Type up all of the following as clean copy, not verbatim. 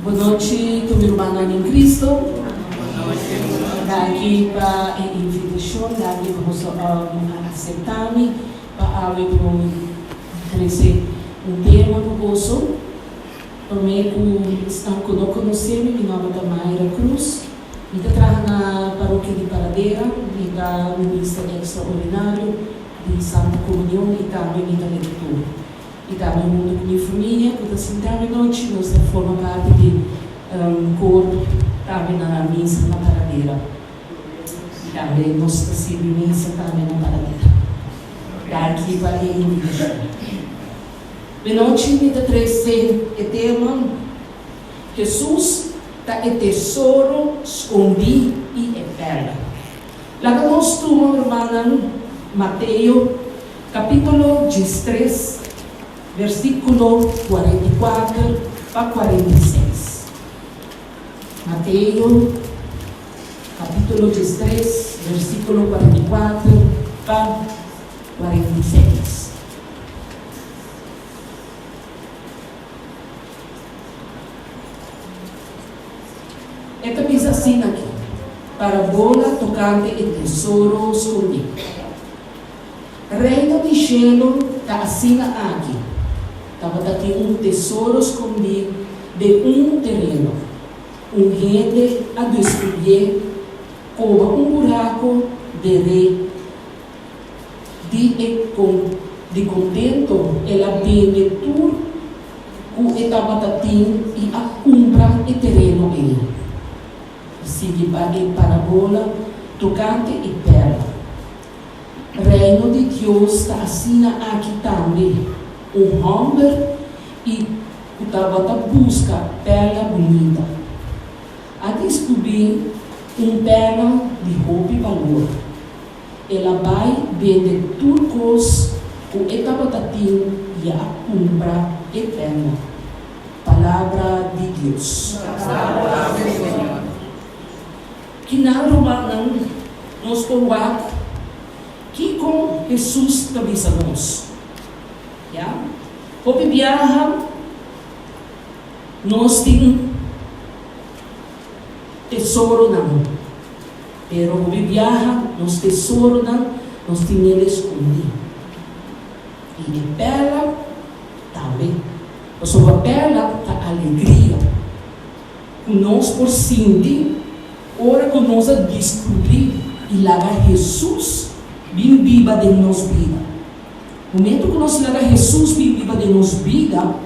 Bon nochi tur mi rumannan den Cristo. Danki pa e invitacion, danki pa boso a acepta mi pa awe por trece un tema pa boso. Prome cu esnan cu no conoce mi, mi nomber ta Mayra Cruz. Mi ta traha na Parokia di Paradera, mi ta minister extraordinario di Santa Comunion y tambe mi ta lector. I tambe huntu ku mi famia ku ta sinta mi nochi nos ta forma parti di kor tambe na misa na Paradera. I tambe nos ta sirbi misa tambe na Paradera. Danki pa e invitashon. Menochi mi ta trese e tema Hesus ta e tesoro skondí i e pèrla. Laga nos tuma, rumannan, Mateo capítulo 13, versículo 44 pa 46. Mateo capítulo 13, versículo 44 pa 46. E ta bisa asina aki, Parabola tokante e tesoro skondí. Reino di shelu ta asina aki, Tabata tin un tesoro skondí den un tereno. Un hende a deskubrié koba un buraku deré di e di kontento el a bende tur ku e tabata tin i a kumpra e tereno ei. Sigui pa e parabola tokante e pèrla. Reino di Dios ta asina aki tambe, un hòmber i ku tabata buska pèrla bunita, a diskubrí un pèrla di hopi balor. El a bai bende tur kos ku e tabata tin i a kumpra e pèrla. Palabra di Dios. Kinan rumannan nos por wak kiko Hesus ta bisa nos? Ya, hopi biaha nos tin tesoronan. Pero hopi biaha nos tesoronan nos tin el escondí. I e perla tambe. Pasobra perla ta alegria cu nos por sinti ora cu nos a descubrí i laga Hesus bin biba den nos bida. Momento cu nos laga Hesus bin biba den nos bida,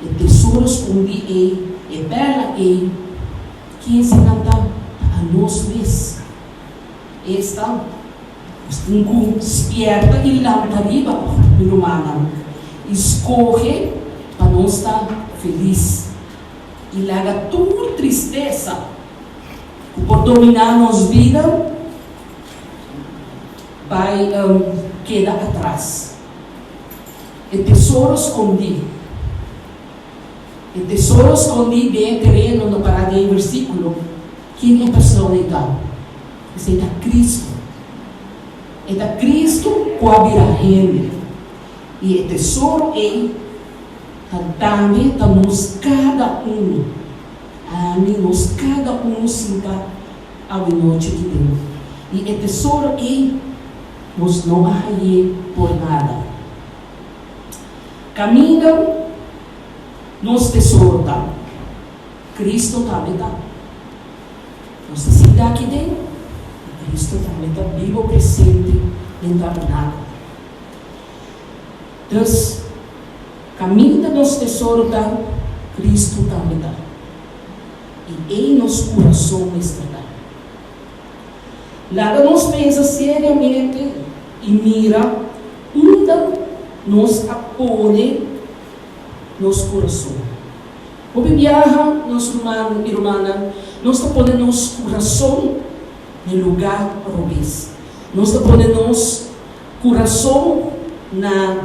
e tesoro scondí ei, e perla ei, Ken si nan ta? Ta anos mes. Esta, nos tin ku spierta i lanta riba, mi rumannan, i skohe pa nos ta felis i laga tur tristesa ku por dominá nos bida bai keda atras. E tesoro skondí. E tesoro skondí den e tereno no pará den e versíkulo, ken e persona ei ta? Esei ta Kristu. E ta Kristu ku a bira hende. I e tesoro ei ta tambe ta nos kada unu. Ami, nos kada unu sinta awenochi aki den. I e tesoro ei nos no a hañ'é por nada. Kaminda nos tesoro ta, Cristo tambe ta. Nos ta sinta aki den, i Cristo tambe ta bibo presente den tabernakel. Dus, kaminda nos tesoro ta, Cristo tambe ta. I ei nos kurason mester ta. Laga nos pensa seriamente i mira unda nos a pone nos kurason. Hopi biaha nos ruman i rumannan, nos ta pone nos kurason na lugá robes. Nos ta pone nos kurason na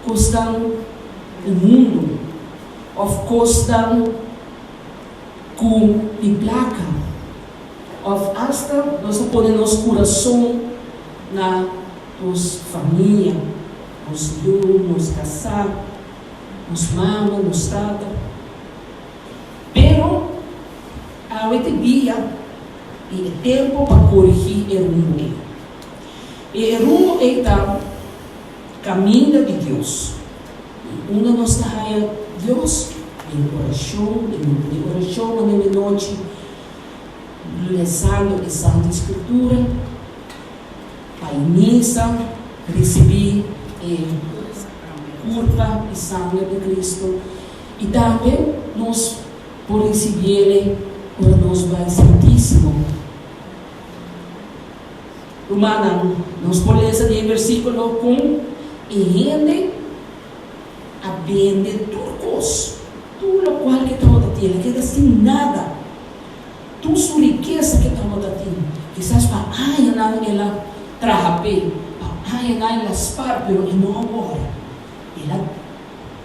kosnan di mundu òf kosnan ku di plaka. Òf asta nos ta pone nos kurason na nos famia, nos yu, nos kasá, nos mama, nos tata. Pero. Awe ta e dia i e tempu pa korigí e rumbo ei. I e rumbo ei ta kaminda di Dios. I unda nos ta haña Dios? Den orashon, den grupo di orashon manera di nochi, lesando e Santa Escritura, pa e misa risibí e kurpa i sanger di Cristo. I tambe nos por risibiele ora nos bai Santísimo. Rumannan, nos por lesa den e versíkulo kon e hende a bende tur kos, tur lokual ke tabata tin, el a keda sin nada, tur su rikesa ke tabata tin, kisas pa añanan el a traha p'e, pa añanan el a spar, pero e no a wòri. El a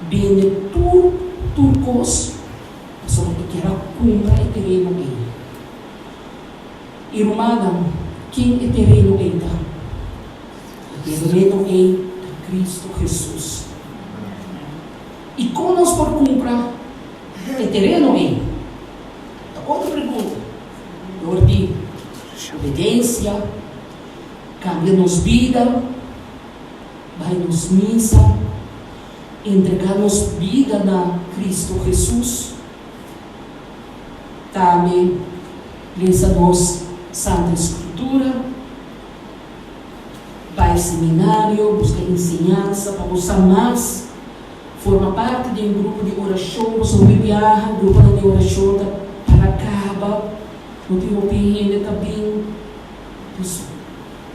bende tur tur kos pasobra e kier a kumpra e tereno ei. I rumannan, ken e tereno ei ta? E tereno ei ta Kristu Hesus. I kon nos por kumpra e tereno ei? Ta otro pregunta. Dor di obedensia, kambia nos bida, Bai nos misa, entregá nos bida na Cristo Jesus. Tambe lesa nos Santa Escritura, bai seminario, busca enseñansa pa bo sa mas, forma parti di un grupo di oracion, pasobra hopi biaha gruponan di oracion ta para caba, no tin hopi hende ta bin. Dus.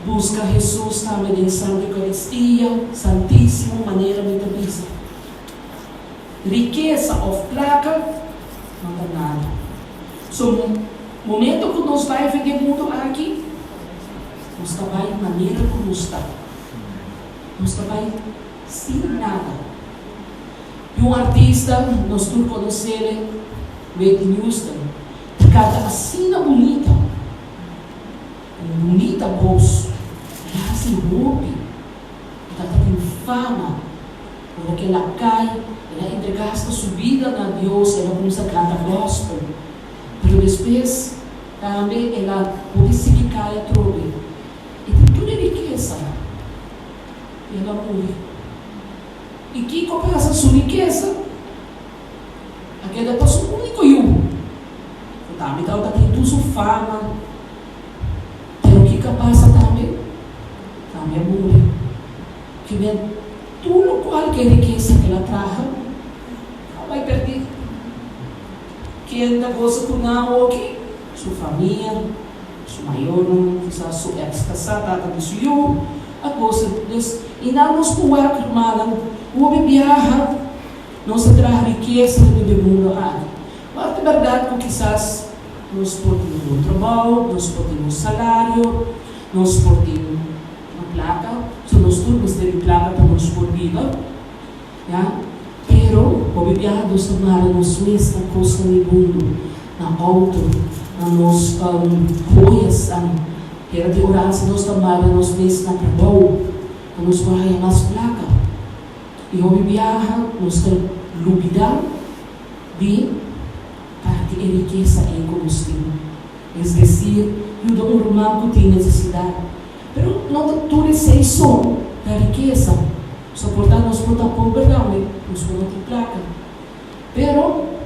Buska Hesus tambe den Santa Eukaristia, Santísimo, manera mi ta bisa. Rikesa òf plaka no ta nada. So, momento ku nos bai for di e mundu aki, nos ta bai manera ku nos ta. Nos ta bai sin nada. I un artista, nos tur konos'é, Whitney Houston, ta kanta asina bunita. Un bunita bos, el a hasi hopi, e tabatin fama. Ora ku el a kai, el a entregá asta su bida na Dios, el a kuminsá kanta gòspel. Pero despues tambe el a pudi sigui kai atrobe. E tin tur e rikesa, i el a muri. I kiko pasa? Su rikesa a keda pa su úniko yu, ku tambe tabata tin tur su fama. Pero kiko a pasa tambe? Tambe a muri. Kiben tur lokual ke rikesa ke el a traha a bai pèrdí. Ken ta gosa ku nan awoki? Su famia, su mayornan, kisas su eks kasá, tata di su yu, a gosa. Dus, i nan nos ku wak, rumannan, hopi biaha nos a traha rikesa riba e mundu aki. Wak ta bèrdat ku kisas Nos por tin un bon trabou, nos por tin un salario, nos por tin un plaka, so nos tur mester di plaka pa nos por biba, ya. Pero hopi biaha nos ta mara nos mes na kosnan di mundu, na outo, na nos hoyasnan. Hera di oransi nos ta mara nos mes na trabou pa nos por haña mas plaka. I hopi biaha nos ta lubida di. Parti e rikesa ei ku nos tin, es desir, yuda un ruman ku tin nesesidat. Pero no ta tur esei so ta rikesa. Soportá nos por ta pober tambe, nos por no tin plaka. Pero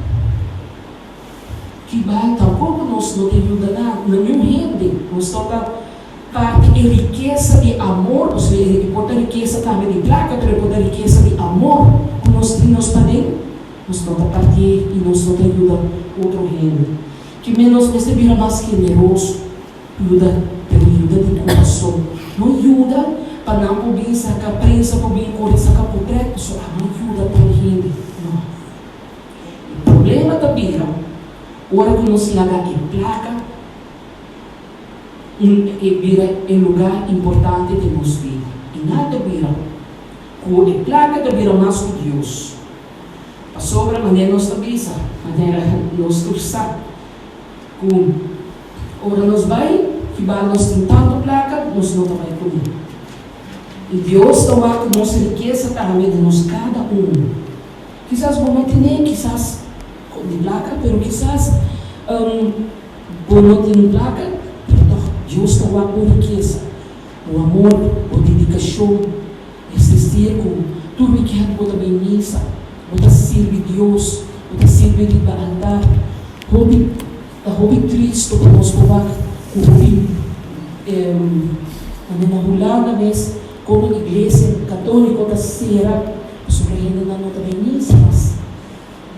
kibal tampoko nos no ta yuda na niun hende. Nos no ta parti e rikesa di amor, osea e por ta rikesa tambe di plaka, pero e por ta rikesa di amor ku nos tin nos paden. Nos no ta partié i nos no ta yuda otro hende. Ki men nos mester bira mas generoso, yuda, pero yuda di kurason. No yuda pa nan por bin saka prensa por bin kore saka potrèt pasobra amo yuda tal hende. No. E problema ta bira ora ku nos laga e plaka un e bira e lugá importante den nos bida. I nan ta bira ku e plaka ta bira mas ku Dios. Pasobra manera nos ta bisa, manera nos tur sa, ku ora nos bai, kiba nos tin tantu plaka, nos no ta bai kuné. I Dios ta wak nos rikesa tambe di nos kada un. Kisas bo no tene kisas di plaka, pero kisas. Bo no tin plaka, pero tòg Dios ta wak bo rikesa, bo amor, bo dedikashon. Es desir ku tur wikènt bo ta bin misa, bo ta sirbi Dios, bo ta sirbi riba altar. Hopi ta hopi tristu pa nos por wak ku hopi na Hulanda mes komo iglesia katóliko ta sera pasobra hendenan no ta bin misa mas.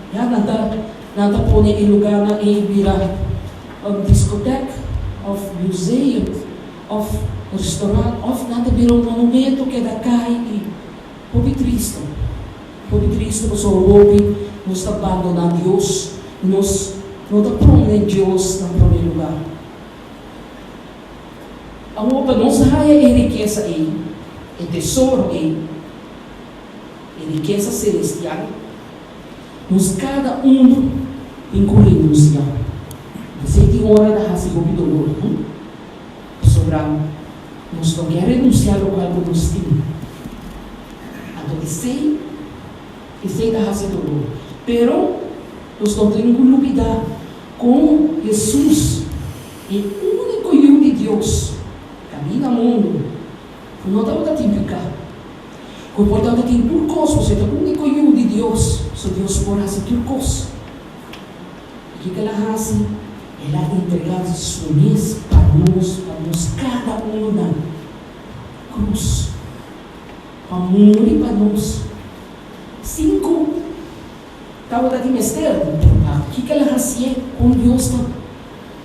Ya nan ta nan ta pone e lugarnan ei bira un diskotek òf museum òf restaurant òf nan ta bira un monumento keda kai i hopi tristu hopi tristu pasobra hopi nos ta bandoná Dios nos no ta pone Dios na promé lugar. Awor pa nos haya e rikesa ei, e tesoro ei, E rikesa selestial, nos kada unu tin ku renunsiá. Esei tin ora ta hasi hopi dolor, no? Pasobra nos no ke renunsiá lokual ku nos tin. Anto esei, esei ta hasi dolor. Pero nos no tin ku lubidá kon Hesus, e úniko Yu di Dios, kaminda mundu, ku no tabata tin piká, Ku por tabata tin tur kos, pasobra e ta úniko Yu di Dios, so Dios por hasi tur kos. I kiko el a hasi? El a entregá su mes pa nos, pa nos kada unu na krus, pa muri pa nos, sin ku tabata tin mester di un pa. Kiko el a hasié? Kon Dios ta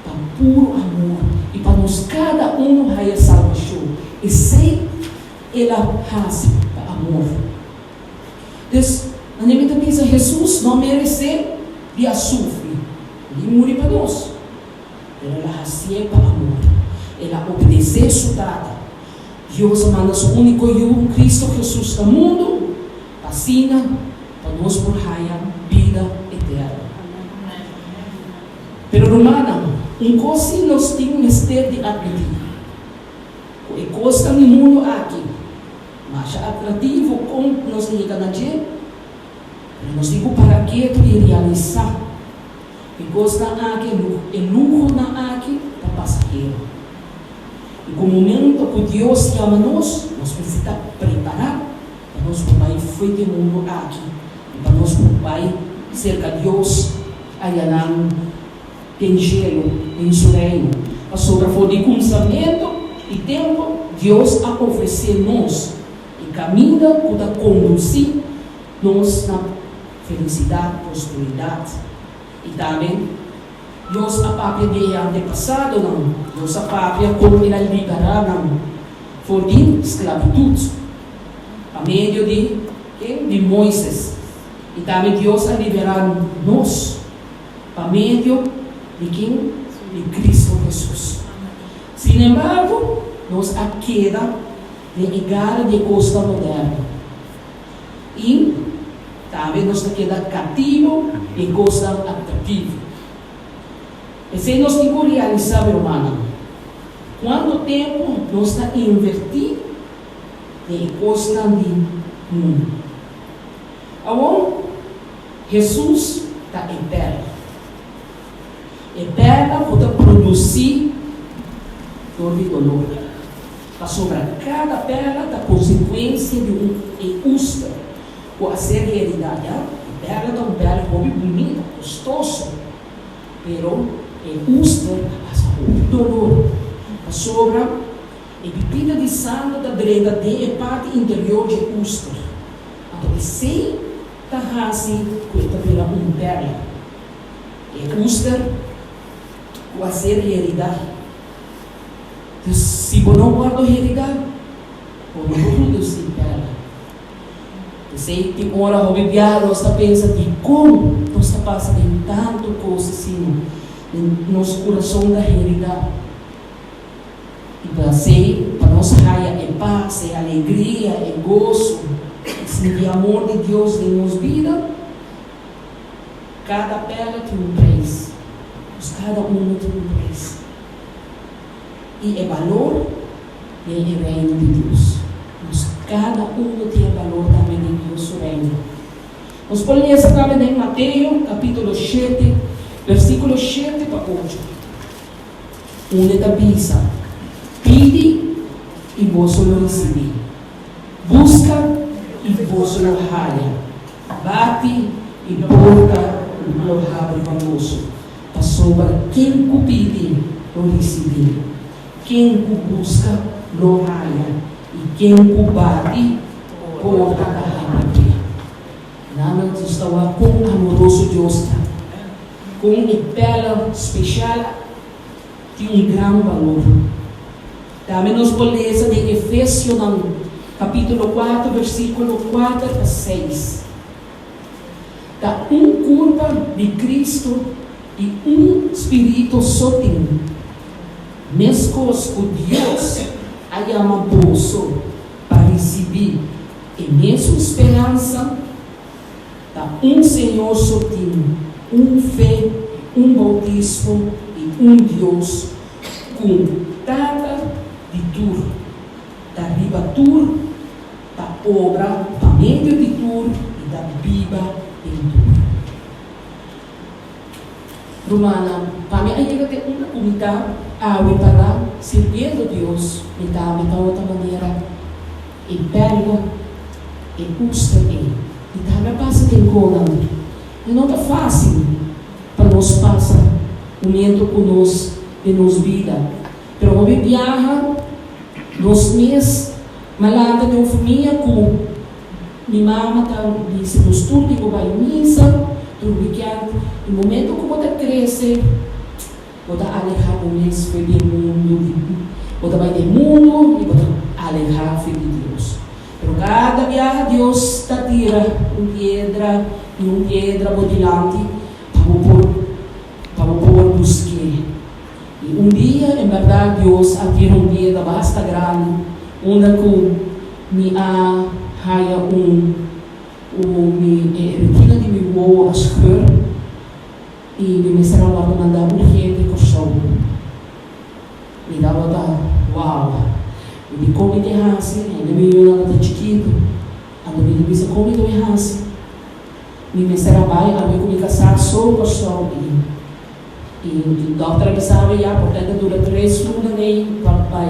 pa puru amor i pa nos kada unu haya salbashon. Esei El a hasi pa amor. Dus, manera mi ta bisa, Hesus no meresé di a sufri ni muri pa nos, pero El a hasié pa amor. El a obedesé Su Tata. Dios a manda Su úniko Yu, Kristu Hesus, na mundu pa asina pa nos por haña bida eterno. Pero rumannan, un kos sí nos tin mester di atmití. Ku e kosnan di mundu aki masha atrativo kon nos ta yega na dje, pero nos tin ku para ketu i realisá e kosnan aki, e luhonan aki ta pasahero. I ku momento ku Dios yama nos, nos mester ta prepará pa nos por bai fo'i di e mundu aki i pa nos por bai serka Dios ayanan. Den shelu, den su Reino. Pasobra for di kuminsamentu di tempu, Dios a ofresé nos e kaminda ku ta kondusí nos na felisidat, prosperidat. I tambe Dios a papia di e antepasadonan, Dios a papia kon el a liberá nan for di sklabitut pa medio di ken? Di Moises. I tambe Dios a liberá nos. Pa medio di ken? Di Cristo Hesus. Sinembargo, nos a keda den e gara di e kosnan moderno i tambe nos ta keda katibo di e kosnan atraktivo. P'esei nos tin ku realisá, mi rumannan, kuantu tempu nos ta invertí den e kosnan di mundu. Awor, Hesus ta e pèrla. E pèrla ku ta produsí dor di dolor. Pasobra kada pèrla ta konsekuensia di un e uster ku a ser heridá. Ya, e pèrla ta un pèrla hopi bunita, kostoso, pero e uster a pasa hopi dolor. Pasobra e pipita di sanger ta drenta den e parti interior dje uster. Anto esei ta hasi ku e ta bira un pèrla. E uster ku a ser heridá. Dus si bo no wòrdu heridá, bo no por produsí pèrla. P'esei tin ora hopi biaha nos ta pensa dikon nos ta pasa den tantu kos asina, den nos kurason ta heridá. I pa asei pa nos haya e pas, e alegria, e goso i sinti amor di Dios den nos bida, kada pèla tin un preis. Nos kada unu tin un preis. I e balor den e Reino di Dios. Nos kada unu tin e balor tambe den Dios su Reino. Nos por lesa tambe den Mateo kapítulo shete, versíkulo shete pa ocho. Unda ta bisa, Pidi i boso lo risibí, buska i boso lo haya, bati i porta lo habri pa boso. Pasobra ken ku pidi lo risibí, ken ku buska lo haya, i ken ku bati, porta ta habri p'e. Nan a sta wak kon amoroso Dios ta, kon e pèla spesial tin un gran balor. Tambe nos por lesa den Efesionan kapítulo kuater versíkulo kuater pa seis. Ta un kurpa di Kristu i un spiritu so tin, meskos ku Dios a yama boso pa risibí e mesun speransa. Ta un Señor so tin, un fe, un boutismo i un Dios ku Tata di tur, ta riba tur, ta obra pa medio di tur i ta biba den tur. Rumannan, pa mi a yega te unda ku mi ta awe pará sirbiendo Dios, mi tambe tabata manera e pèrla, e uster ei. Mi tambe a pasa den konan. I no ta fásil pa nos pasa momento ku nos den nos bida. Pero hopi biaha nos mes malanta den un famia ku mi mama ta bisa nos tur tin ku bai misa tur wikènt i momento ku bo ta krese bo ta alehá bo mes for di e mundu bo ta bai den mundu i bo ta alehá for di Dios. Pero kada biaha Dios ta tira un piedra i un piedra bo dilanti pa bo por pa bo por busk'é. I un dia, en bèrdat, Dios a tira un piedra basta grandi, unda ku mi a haya un un mi e retina di mi wowo a skeur i mi mester a wòrdu mandá urgente Kòrsou. Mi tabata, Wow! Mi di, Kon mi ke hasi? Ainda mi yunan ta chikitu. Anto mi ta bisa, Kon mi ta bai hasi? Mi mester a bai awe ku mi kasá so Kòrsou i I dòkter a bisa mi ya por ta dura tres luna nei pa bai.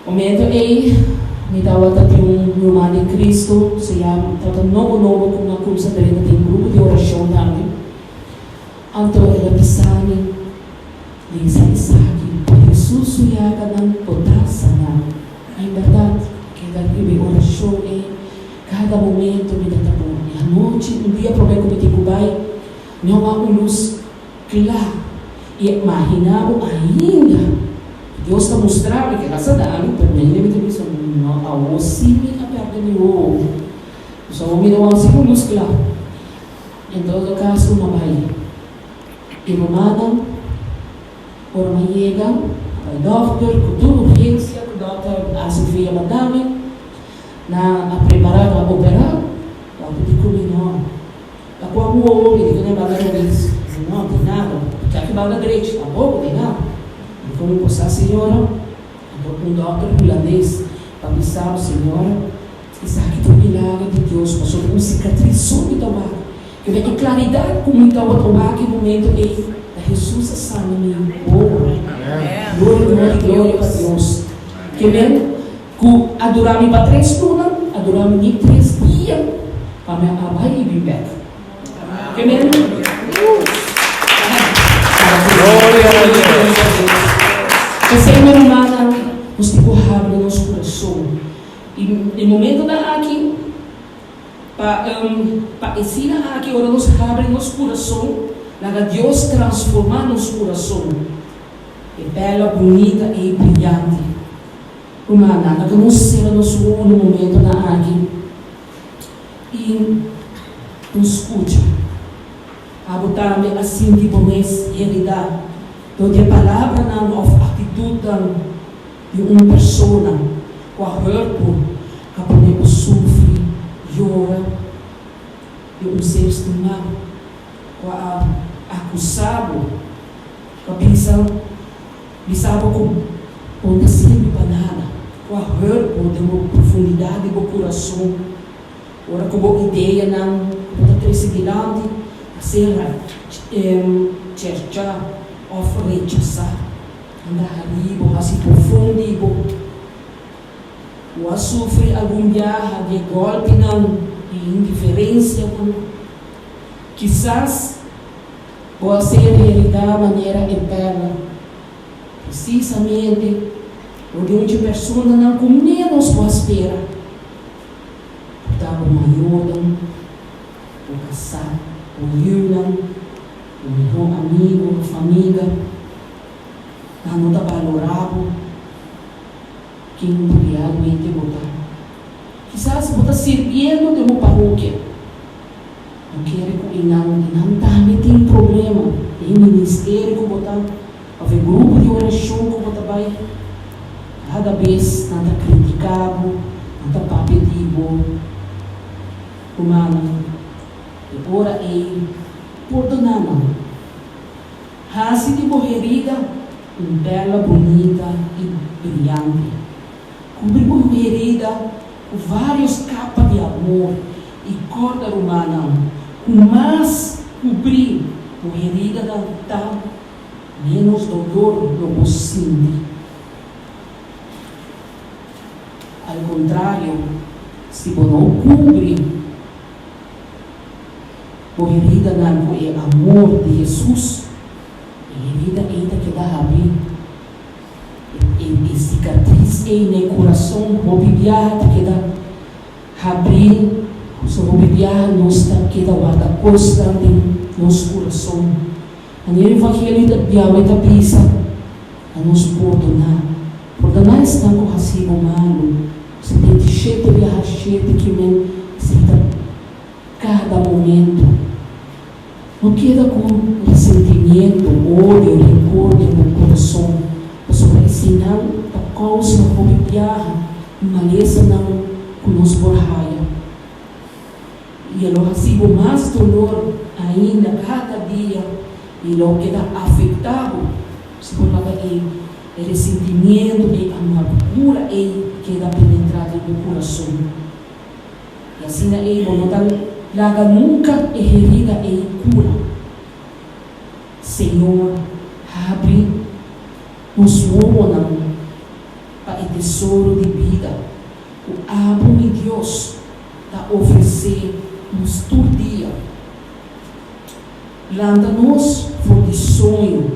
Momento ei mi tabata tin un ruman den Cristo, se ya tabata nobo nobo ku mi a kumsa drenta den grupo di orashon tambe. Anto el a bisa mi, Lesa esaki, pa Hesus su yaganan bo ta saná. I en bèrdat, keda riba e orashon ei kada momento mi ta ta bon. I anochi, un dia promé ku mi tin ku bai, Mi a wak un lus kla i a imaginá bo ainda ku Dios ta mustra mi ke ta sada mi, pero mi ainda mi ta bisa, No, awor sí mi a pèrdè mi wowo. Pasobra awor mi ta wak así un lus kla. En todo kaso, mi a bai. E rumannan, ora mi a yega, a bai dòkter ku tur urgensia ku dòkter a hasi via manda mi. Nan a prepará pa operá. Dòkter di ku mi, No. Ta kua ku wowo mi di ku na e banda robes? Mi no tin nada. Chak e banda drechi, tampoko tin nada. Mi komo por sa señora, anto un dòkter hulandes pa bisa bo, señora, esaki ta un milager di Dios, pasobra un sikatris so mi ta wak. Kende e klaridat ku mi tabata wak e momento ei, ta Hesus a sana mi wowo. Gloria, gloria, gloria pa Dios. Kende Ku a dura mi pa tres luna, a dura mi ni tres dia pa mi a bai i bin bek. Ke men? Gloria na Dios. P'esei, mi rumannan, nos tin ku habri nos kurason. I e momentonan aki, pa pa e sina aki, ora nos habri nos kurason, laga Dios transformá nos kurason. E pèla bunita ei briyante. Rumannan, laga nos sera nos wowo na momentonan aki i nos skucha. Abo tambe a sinti bo mes heridá dor di e palabranan òf aktitutnan di un persona ku a hurt bo, ku a pone bo sufri, yora, di un ser stimá ku a akusá bo, ku a bisa. Bisa bo ku bo no ta sirbi pa nada, ku a hurt bo den bo profundidat di bo kurason, ora ku bo ideanan ku bo ta trese dilanti a ser cherchá. òf rechasá. Nan ta hari bo, hasi bofon di bo. Bo a sufri algun biaha di e gòlpinan i indiferensianan. Kisas bo a ser heridá manera e pèla. Presisamente bo di un dje personanan ku ménos bo a spera. Por ta bo mayornan, bo kasá, bo yunan, bo mihó amigu òf amiga. Nan no ta balorá bo ken bo realmente bo ta. Kisas bo ta sirbiendo den bo parokia. No kere ku e nan, e nan tambe tin problema. E ministerio ku bo ta òf e grupo di orashon ku bo ta bai, kada bes nan ta kritiká bo, nan ta papia di bo. Rumannan, e ora ei pordoná nan. Hasi di bo herida un perla bunita i briante. Kubri bo herida ku vários kapa di amor i kòrda rumannan ku mas kubrí bo heridanan ta, ménos dolor lo bo sinti. Al kontrario, si bo no kubri bo heridanan ku e amor di Hesus, e herida ei ta keda habrí. E sikatris ei na e kurason hopi biaha ta keda habrí, pasobra hopi biaha nos ta keda warda kosnan den nos kurason. Manera Evangelio ta Yahweh ta bisa pa nos pordoná. Pordoná esnan ku hasi bo malu, 77 biaha shete ki men esei ta kada momento. No keda ku resentimiento, odio, renkor den bo kurason, pasobra eseinan ta kousa hopi biaha i malesanan ku nos por haya. I e lo hasi bo mas dolor ainda kada dia i lo keda afektá bo si bo laga e resentimiento, e amargura ei keda penetrá den bo kurason. I asina ei bo no ta laga nunka e herida ei kura. Señor, habri nos wowonan pa e tesoro di bida ku abo, mi Dios, ta ofresé nos tur dia. Lanta nos for di soño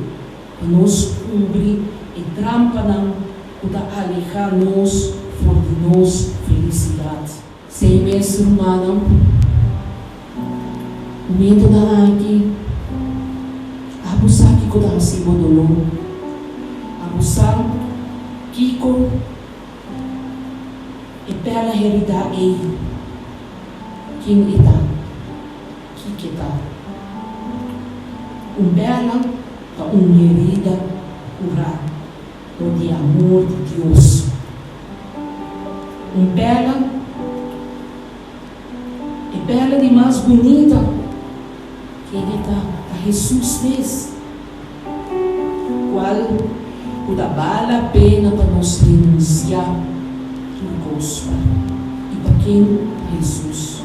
pa nos kubri e trampanan ku ta alehá nos for di nos felisidat. Sei mes, rumannan, momentonan aki, abo sa kiko ta hasi bo doló. Abo sa kiko e pèla heridá ei, ken e ta, kiko e ta. Un pèla ta un herida kurá. Dor di e amor di Dios. Un perla, e perla di mas bunita, kende ta ta Hesus mes, kual ku ta bal la pena pa nos renunsiá tur kos pa i pa ken Hesus,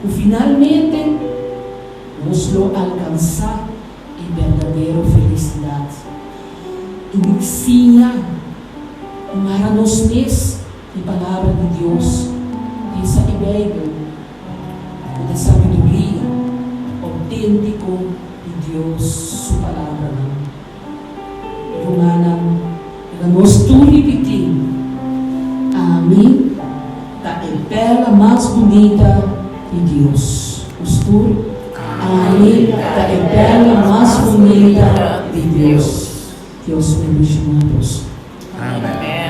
ku finalmente nos lo alkansá e berdadero felisidat. I mi siña mara nos mes e Palabra di Dios, lesa e Beibel ku ta sabiduria outéntiko di Dios su palabranan. Rumannan, laga nos tur ripití, Ami ta e pèrla mas bunita di Dios. Nos tur. Ami ta e pèrla mas bunita di Dios. Dios bendiciona boso. Amen.